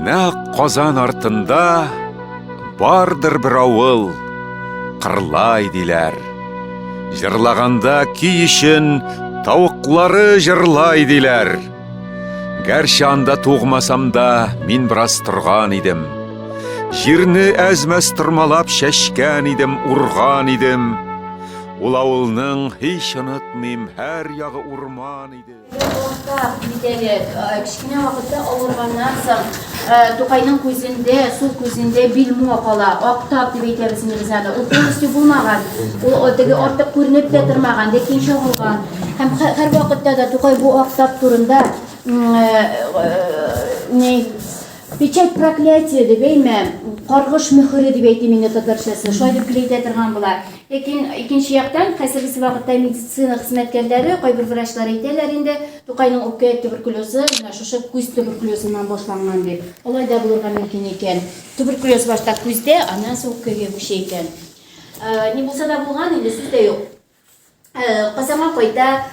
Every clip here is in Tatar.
Нәкъ Казан артында бардыр бер авыл, Кырлай диләр. Җырлаганда көй өчен тавыклары җырлай диләр. Гәрчә анда тугмасам да, мин бераз торган идем. Җирне әз-мәз тырмалап чәчкән идем, урган идем. Ул авылның һич онытмыйм, һәр ягы урман иде. Уртак бит әле, кечкенә вакытта авырганнан соң, Тукайның күзендә, сул күзендә бельмо кала, ак тап дип әйтәбез инде без аны. Ул полностью булмаган, ул теге артык күренеп тә тормаган, ләкин чагылган. Һәм һәрвакытта да Тукай бу ак тап турында ни Печать проклятия дип әйме, каргыш мөхере дип әйтим инде татарчасы, шулай дип гел әйтә торган була. Ләкин икенче яктан, хәзерге вакытта медицина хезмәткәрләре, кайбер врачлар әйтәләр инде, Тукайның үпкә туберкулезы менә шушы күз туберкулезыннан башланган дип. Алай да булырга мөмкин икән. Туберкулез башта күздә, аннан соң үпкәгә күчә икән. Ни булса да булган инде, сүз дә юк. Казанга кайта,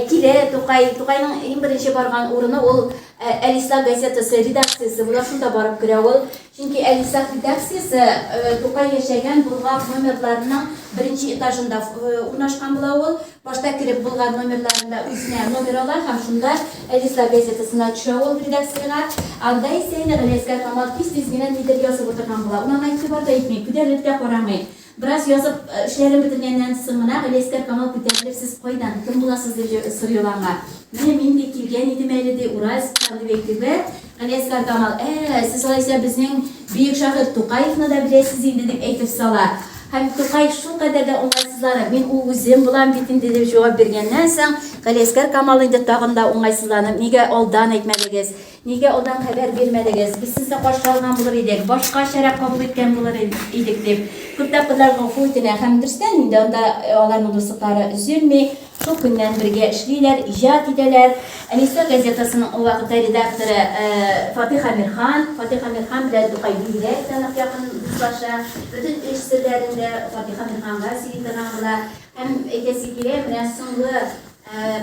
килә Тукай. Тукайның иң беренче барган урыны ул Әлислах газетасы редакциясе була, шунда барып керә ул. Чөнки Әлислах редакциясе Тукай яшәгән Болгар номерларының беренче этажында урнашкан була ул. Башта кереп Болгар номерларында үзенә номер ала һәм шунда Әлислах газетасына төшә ул редакциягә. Анда исә инде Галиәсгар Камал тиз-тиз генә нидер язып утырган була. Ул аңа игътибар да итми, күтәрелеп тә карамый. Бераз язып, эшләрен бетергәннән соң гына Галиәсгар Камал күтәрелеп, Сез кайдан, кем буласыз? дип сорый ул аңа. Менә мин, ди, килгән идем әле, ди, Уральсктан, дип әйтүгә, Галиәсгар Камал, Ә, сез алайса безнең бөек шагыйрь Тукаевны да беләсез инде, дип әйтеп сала. Һәм Тукай шулкадәр дә уңайсызланып, Мин ул үзем булам бит инде, дип җавап биргәннән соң, Галиәсгар Камал инде тагын да уңайсызланып, Нигә алдан әйтмәдегез? Нигә алдан хәбәр бирмәдегез? Без сезне каршы алган булыр идек, башкачарак кабул иткән булыр идек, дип, күп тапкырлар гафу үтенә. Һәм дөрестән инде анда аларның дуслыклары өзелми. Шул көннән бергә эшлиләр, иҗат итәләр. Әнисә газетасының ул вакытта редакторы Фатих Әмирхан. Фатих Әмирхан белән Тукай бигрәк тә нык якын дуслаша. Бөтен эш серләрен дә Фатих Әмирханга сөйли торган була. Һәм әйтәсе килә, менә соңгы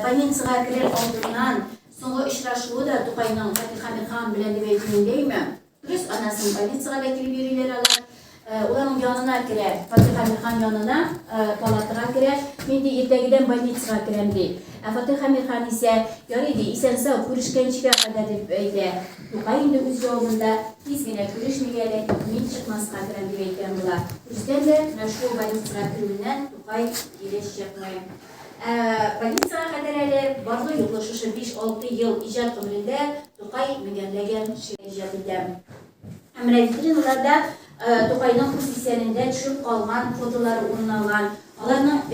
больницага керер алдыннан Соңгы очрашуы да Тукайның Фатих Әмирхан белән дип әйтү мөмкинме? Дөрес, аннан соң больницага да килеп йөриләр алар. Ул аның янына керә, Фатих Әмирхан янына, палатага керә. Мин, ди, иртәгедән больницага керәм, ди. Ә Фатих Әмирхан исә, ярый, ди, исән-сау, күрешкәнчегә кадәр, дип әйтә. Тукай инде үз җавабында, тиз генә күрешмик әле, мин чыкмаска керәм, дип әйткән була. Дөрестән дә, менә шул больницага керүеннән Тукай кире чыкмый. Ә больницага кадәр әле барлы-юклы шушы биш-алты ел иҗат гомерендә Тукай меңәрләгән шигырь иҗат итә. Һәм менә витриналарда Тукайның үз исәнендә төшеп калган фотолары урын алган. Аларның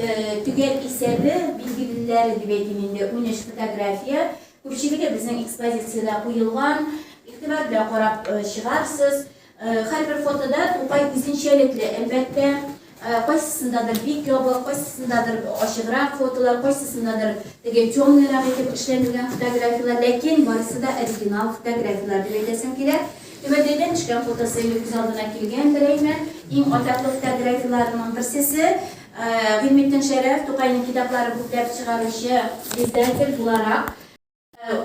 төгәл исәбе, билгелеләре дип әйтим инде, 13 фотография. Күпчелеге безнең экспозициядә куелган. Игътибар белән карап чыгарсыз. Һәрбер фотода Тукай үзенчәлекле, әлбәттә. Кайсысындадыр бик ябык, кайсысындадыр ачыграк фотолар, кайсысындадыр теге темныйрак итеп эшләнелгән фотографияләр, ләкин барысы да оригинал фотографияләр дип әйтәсем килә. Түбәтәйдән төшкән фотосы инде күз алдына килгәндер, әйме? Иң атаклы фотографияләренең берсесе. Гыйльметдин Шәрәф, Тукайның китапларын күпләп чыгаручы издатель буларак,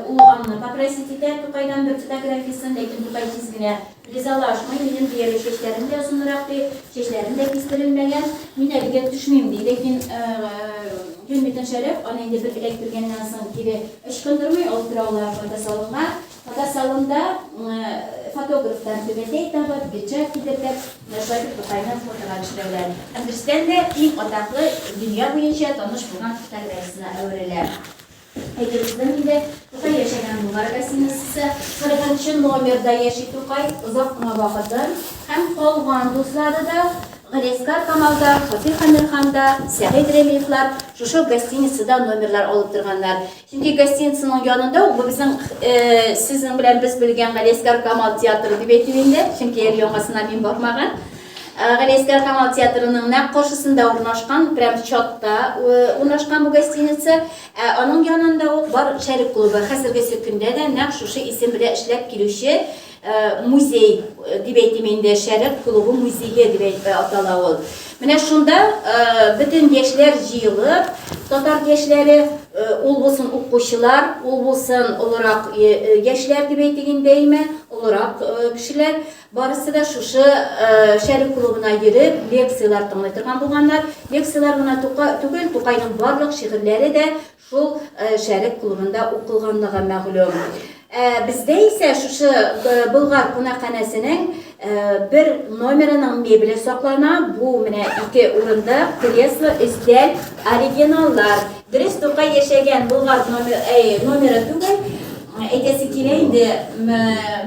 Ул аны попросить итә Тукайдан бер фотографиясен, ләкин Тукай тиз генә ризалашмый, минем, ди, әле чәчләрем дә озынрак, ди, чәчләрем дә кистерелмәгән, мин әлегә төшмим, ди. Ләкин Гыйльметдин Шәрәф аны инде бер эләктергәннән соң кире ычкындырмый, алып керә алар фотосалонга. Фотосалонда фотографтан түбәтәй табып, пиджак кидертеп, менә шулай итеп Тукайны фотога төшерәләр. Һәм дөрестән дә, иң атаклы, дөнья буенча таныш булган фотографиясенә әверелә. Әйтеп уздым инде, Тукай яшәгән Болгар гостиницасы, 40 нчы номерда яши Тукай, озак кына вакытын һәм калган дуслары да, Галиәсгар Камал да, Фатих Әмирхан да, Сәгыйть Рәмиевлар шушы гостиницада номерлар алып торганнар. Чөнки гостиницаның янында ук бу безнең сезнең белән без белгән Галиәсгар Камал театры дип әйтим инде, чөнки әле яңасына мин бармаган. Галиәсгар Камал театрының нәкъ каршысында урнашкан, прям чатта урнашкан бу гостиница. Ә аның янында ук бар Шәрык клубы. Хәзергесе көндә дә нәкъ шушы исем белән эшләп килүче музей дип әйтим инде, Шәрык клубы музее дип атала ул. Менә шунда бөтен яшьләр җыелып, татар яшьләре, ул булсын укучылар, ул булсын олырак яшьләр дип әйтик инде, әйме, олырак кешеләр, барысы да шушы Шәрык клубына йөреп, лекцияләр тыңлый торган булганнар. Лекцияләр генә түгел, Тукайның барлык шигырьләре дә Шул Шәрык клубында укылганлыгы мәгълүм. Ә бездә исә шушы Болгар кунакханәсенең бер номерының мебеле саклана. Бу менә ике урындык, кресло, өстәл, оригиналлар. Дөрес, Тукай яшәгән Болгар номеры түгел. Әйтәсе килә инде,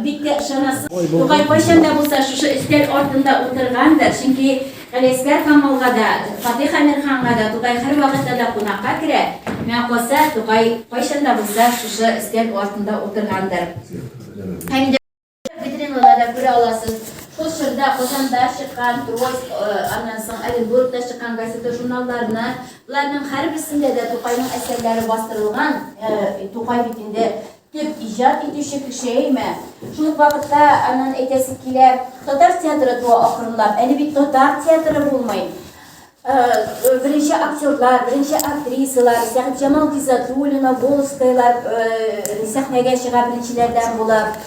бик тә ышанасың. Тукай кайчан да булса шушы өстәл артында утыргандыр, чөнки Галиәсгар Камалга да, Фатих Әмирханга да Тукай һәрвакытта да кунакка керә. Миңа калса, Тукай кайчан да булса шушы өстәл артында утыргандыр. Һәм инде витриналарда күрә аласыз, шул чорда Казанда чыккан Троицк, аннан соң Оренбургта чыккан газета-журналларны, боларның һәрберсендә дә Тукайның әсәрләре бастырылган. Тукай бит инде Төп иҗат итүче кеше, әйме? Шул ук вакытта аннан әйтәсе килә, татар театры туа акрынлап. Әле бит татар театры булмый. Беренче актерлар, беренче актрисалар, Сәхипҗамал Гиззатуллина, Волжскаялар сәхнәгә чыга беренчеләрдән булып.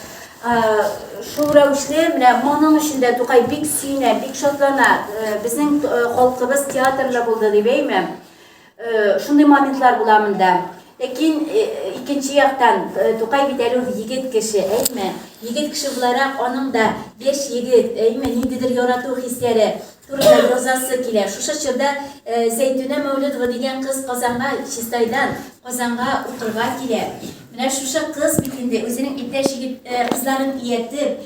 Шул рәвешле, менә моның өчен дә Тукай бик сөенә, бик шатлана. Безнең халкыбыз театрлы булды дип, әйме? Шундый моментлар була монда. Ләкин икенче яктан, Тукай бит әле ул егет кеше, әйме? Егет кеше буларак, аның да яшь егет, әйме, ниндидер ярату хисләре турында язасы килә. Шушы чорда Зәйтүнә Мәүлүдова дигән кыз Казанга, Чистайдан Казанга укырга килә. Менә шушы кыз бит инде үзенең иптәш егет кызларын ияртеп,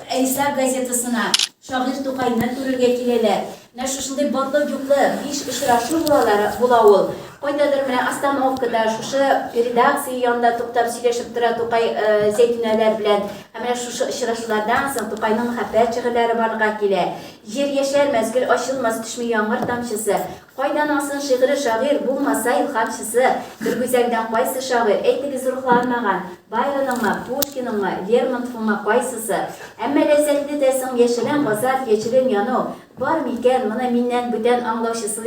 Әлислам газетасына шагыйрь Тукайны күрергә киләләр. Менә шушындый барлы-юклы биш очрашу булалар, була ул. Кайдадыр менә остановкада, шушы редакция янында туктап сөйләшеп тора Тукай Зәйтүнәләр белән. Һәм менә шушы очрашулардан соң Тукайның мәхәббәт шигырьләре барлыкка килә. Җир яшәрмәс, гөл ачылмас, төшми яңгыр тамчысы. Кайдан алсын шигыре шагыйрь, булмаса илһамчысы? Бер гүзәлдән кайсы шагыйрь, әйтегез, рухланмаган? Байроныңмы, Пушкиныңмы, Лермонтовыңмы, кайсысы? Әмма ләззәтле дә соң яшерен газап, яшерен яну. Бар микән моны миннән бүтән аңлаучысы,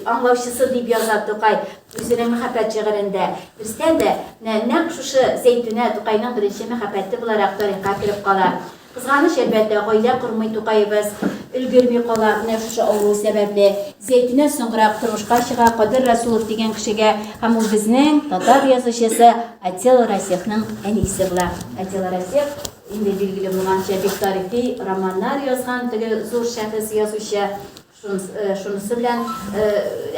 аңлаучысы, дип яза Тукай үзенең Мәхәббәт шигырендә. Дөрестән дә, менә нәкъ шушы Зәйтүнә Тукайның беренче мәхәббәте буларак тарихка кереп кала. Кызганыч, әлбәттә, гаилә кормый Тукаебыз, өлгерми кала, менә шушы авыру сәбәпле. Зәйтүнә соңгырак тормышка чыга Кадыр Расулов дигән кешегә һәм ул безнең татар язучысы Аттила Расихның әнисе була. Аттила Расих, инде билгеле булганча, бик тарихи романнар язган теге зур шәхес, язучы. Шунысы белән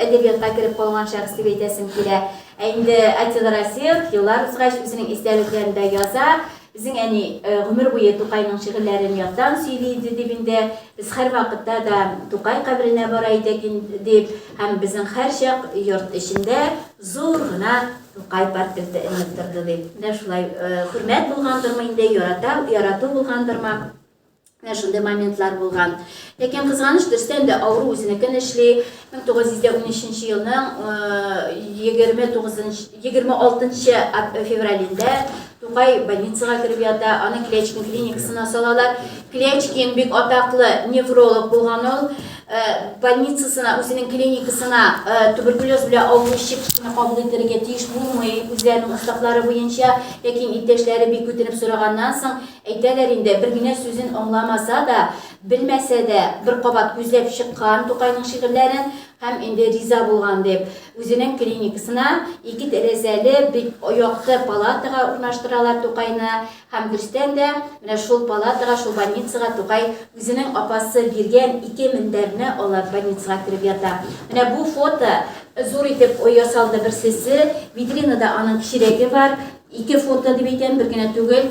әдәбиятка кереп калган шәхес дип әйтәсем килә. Ә инде Аттила Расих еллар узгач үзенең истәлекләрендә яза, Безнең әни гомер буе Тукайның шигырьләрен яттан сөйли иде дип инде, без һәрвакытта да Тукай каберенә бара идек дип, һәм безнең һәрчак йорт эчендә зур гына Тукай портреты эленеп торды дип. Менә шулай хөрмәт булгандырмы инде, ярата, ярату булгандырмы? Менә шундый моментлар булган. Ләкин кызганыч, дөрестән дә авыру үзенекен эшли. 1913 елның 29 26 февралендә Тукай больницага кереп ята, аны Клячкин клиникасына салалар. Клячкин бик атаклы невролог булган ул. Больницасына, үзенең клиникасына туберкулез белән авыручы кешене кабул итәргә тиеш булмый, үзләренең уставлары буенча. Ләкин иптәшләре бик үтенеп сораганнан соң, Әйтәләр инде, бер генә сүзен аңламаса да, белмәсә дә, бер кабат күзләп чыккан Тукайның шигырьләрен һәм инде риза булган дип. Үзенең клиникасына ике тәрәзәле бик якты палатага урнаштыралар Тукайны һәм дөрестән дә, менә шул палатага, шул больницага Тукай үзенең апасы биргән ике мендәрне алып больницага кереп ята. Менә бу фото зур итеп ясалды берсесе, витринада аның кечерәге бар. Ике фото дип әйтәм, бер генә түгел.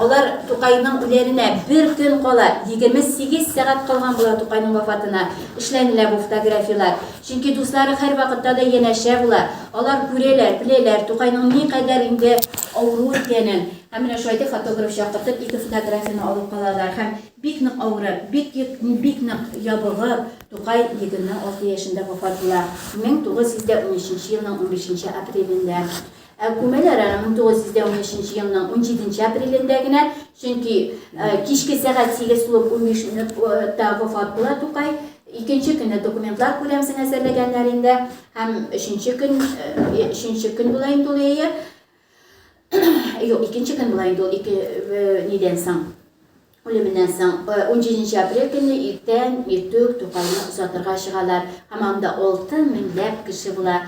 Алар Тукайның үләренә бер көн кала, 28 сәгать калган була Тукайның вафатына, эшләнелә бу фотографияләр. Чөнки дуслары һәрвакытта да янәшә була. Алар күрәләр, беләләр Тукайның никадәр инде авыру икәнен. Һәм менә шулай итеп фотограф чакыртып, ике фотографияне алып калалар. Һәм бик нык авырып, бик бик нык ябыгып, Тукай 26 яшендә вафат була, 1913 елның унбишенче апрелендә. Ә күмәләр аны 1913 елның 17 апрелендә генә, чөнки кичке сәгать 8 тулып 15 минутта вафат була Тукай. Икенче көнне документлар күрәмсең әзерләгәннәр инде. Һәм өченче көн, өченче көн була инде ул әйе. Юк, икенче көн була инде ул ике нидән соң. Үлеменнән соң 17 апрель көнне иртән иртүк Тукайны озатырга чыгалар һәм анда 6 меңләп кеше була.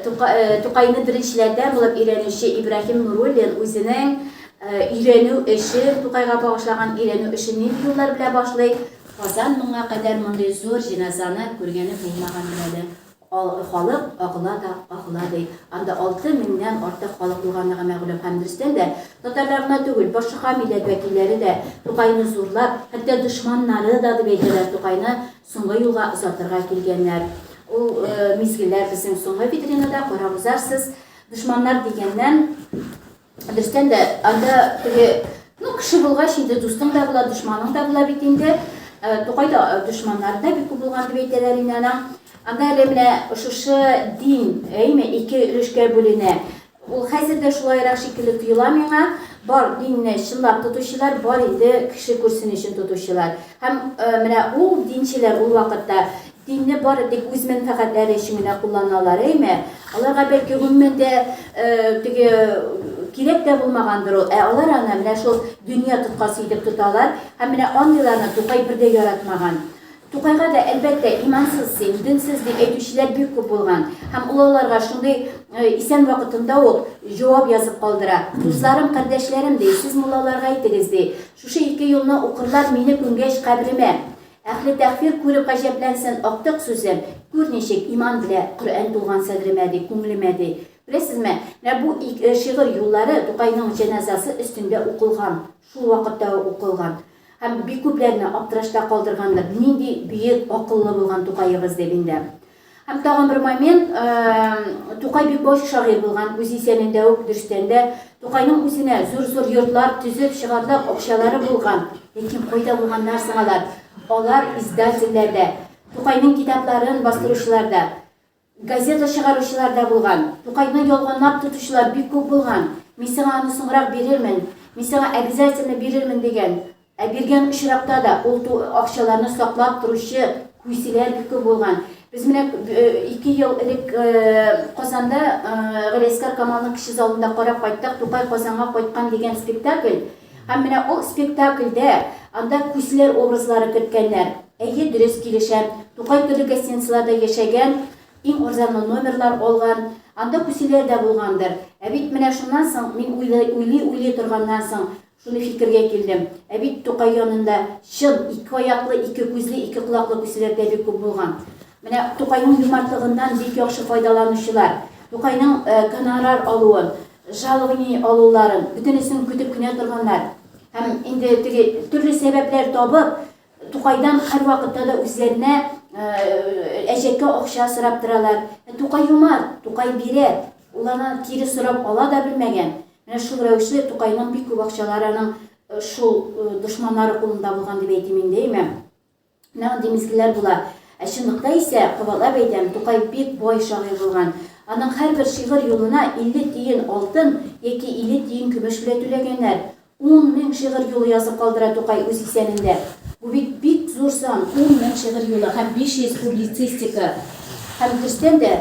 Тукайны беренчеләрдән булып өйрәнүче Ибраһим Нуруллин үзенең өйрәнү эшен, Тукайга багышлаган өйрәнү эшен нинди юллар белән башлый? Казан моңа кадәр мондый зур җеназаны күргәне булмагандыр әле. Халык агыла да агыла, ди. Анда 6 меңнән артык халык булганлыгы мәгълүм һәм дөрестән дә, татарлар гына түгел, башка милләт вәкилләре дә Тукайны зурлап, хәтта дошманнары да дип әйтәләр, Тукайны соңгы юлга озатырга килгәннәр. Ул мизгелләр безнең соңгы витринада карап узарсыз. Дошманнар дигәннән, Дөрестән дә, анда теге, ну, кеше булгач инде дустың да була, дошманың да була бит инде. Тукай да дошманнары да бик күп булган дип әйтәләр инде аның. Анда әле менә шушы дин, әйме, ике өлешкә бүленә. Ул хәзер дә шулайрак шикелле тоела миңа. Бар динне чынлап тотучылар, бар инде кеше күрсен өчен тотучылар. Һәм менә ул динчеләр ул вакытта Динне бары тик үз мәнфәгатьләре өчен генә кулланалар, әйме? Аларга бәлки гомумән дә теге кирәк тә булмагандыр ул, ә алар аны менә шул дөнья тоткасы итеп тоталар. Һәм менә андыйларны Тукай бер дә яратмаган. Тукайга да, әлбәттә, имансыз син, денсез дип әйтүчеләр бик күп булган. Һәм ул аларга шундый исән вакытында ук җавап язып калдыра. Дусларым, кардәшләрем, ди, сез муллаларга әйтегез, ди, шушы ике юлны укырлар мине күмгәч каберемә. Әһле тәкфир күреп гаҗәпләнсен актык сүзем, Күр ничек иман белә Коръән тулган сәдремә, ди, күңлемә, ди. Беләсезме, менә бу шигырь юллары Тукайның җеназасы өстендә укылган, шул вакытта ук укылган. Һәм бик күпләрне аптырашта калдыргандыр, нинди бөек, акыллы булган Тукаебыз дип инде. Һәм тагын бер момент, Тукай бик бай шагыйрь булган, үзе исәнендә үк, дөрестән дә, Тукайның үзенә зур-зур йортлар төзеп чыгарлык акчалары булган. Ләкин кайда булганнар соң алар? Алар издательләрдә, Тукайның китапларын бастыручыларда, газета чыгаручыларда булган. Тукайны ялганлап тотучылар бик күп булган. Мин сиңа аны соңрак бирермен, мин сиңа обязательно бирермен дигән. Ә биргән очракта да ул акчаларны саклап торучы күселәр бик күп булган. Без менә ике ел элек Казанда Галиәсгар Камалның кече залында карап кайттык, Тукай Казанга кайткан дигән спектакль. Һәм менә ул спектакльдә анда күселәр образлары керткәннәр. Әйе, дөрес, килешәм. Тукай төрле гостиницаларда яшәгән, иң арзанлы номерлар алган. Анда күселәр дә булгандыр. Ә бит менә шуннан соң мин уйлый-уйлый торганнан соң, Шундый фикергә килдем. Ә бит Тукай янында чын ике аяклы, ике күзле, ике колаклы күселәр дә бик күп булган. Менә Тукайның юмартлыгыннан бик яхшы файдаланучылар, Тукайның гонорар алуын, жалование алуларын, бөтенесен көтеп кенә торганнар. Һәм инде теге төрле сәбәпләр табып, Тукайдан һәрвакытта да үзләренә әҗәткә акча сорап торалар. Ә Тукай юмарт, Тукай бирә. Ул аны кире сорап ала да белмәгән. Менә шул рәвешле Тукайның бик күп акчалары аның шул дошманнары кулында булган дип әйтим инде, әйме? Менә андый мизгелләр була. Ә чынлыкта исә, кабатлап әйтәм, Тукай бик бай шагыйрь булган. Аның һәрбер шигырь юлына 50 тиен алтын яки 50 тиен көмеш белән түләгәннәр. 10 мең шигырь юлы язып калдыра Тукай үз исәнендә. Бу бит бик зур сан, 10 мең шигырь юлы һәм 500 публицистика. Һәм дөрестән дә,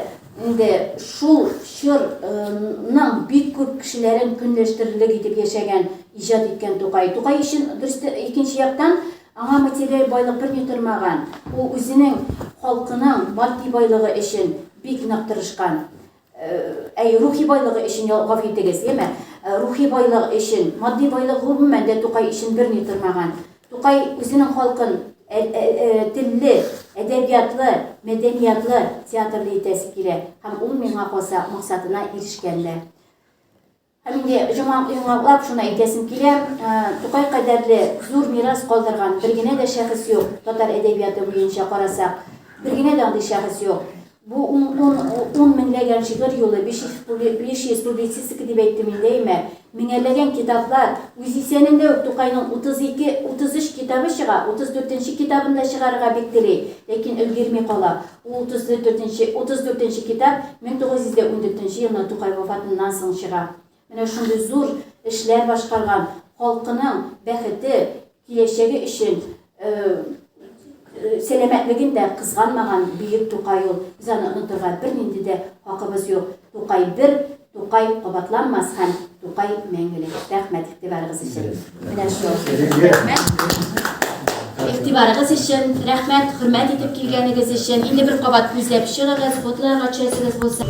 инде шул чор ның бик күп кешеләрен көнләштерерлек итеп яшәгән, иҗат иткән Тукай. Тукай өчен, дөрес, икенче яктан, аңа материаль байлык берни тормаган. Ул үзенең халкының матди байлыгы өчен бик нык тырышкан. Әй, рухи байлыгы өчен, гафу итегез, яме, рухи байлык өчен, матди байлык гомумән дә Тукай өчен берни тормаган. Тукай үзенең халкын телле, әдәбиятлы, мәдәниятлы, театрлы итәсе килә һәм ул, миңа калса, максатына ирешкән дә. Һәм инде йомгаклап шуны әйтәсем килә, Тукай кадәрле зур мирас калдырган бер генә дә шәхес юк, татар әдәбияты буенча карасак, бер генә дә андый шәхес юк. Бу ун, ун, ун меңләгән шигырь юлы, 500, 500 публицистика дип әйттем инде, әйме? Меңәрләгән китаплар, үз исәнендә үк Тукайның 32, 33 китабы чыга, 34 нче китабын да чыгарырга бик тели, ләкин өлгерми кала. Ул 34 нче, 34 нче китап 1914 нче елны Тукай вафатыннан соң чыга. Менә шундый зур эшләр башкарган, халкының бәхете, киләчәге өчен сәламәтлеген дә кызганмаган бөек Тукай ул. Без аны онытырга бернинди дә хакыбыз юк. Тукай бер, Тукай кабатланмас һәм Тукай мәңгелек. Рәхмәт игътибарыгыз өчен. Менә шул. Рәхмәт. Игътибарыгыз өчен, рәхмәт, хөрмәт итеп килгәнегез өчен. Инде бер кабат күзләп чыгыгыз, фотоларга төшәсегез булса.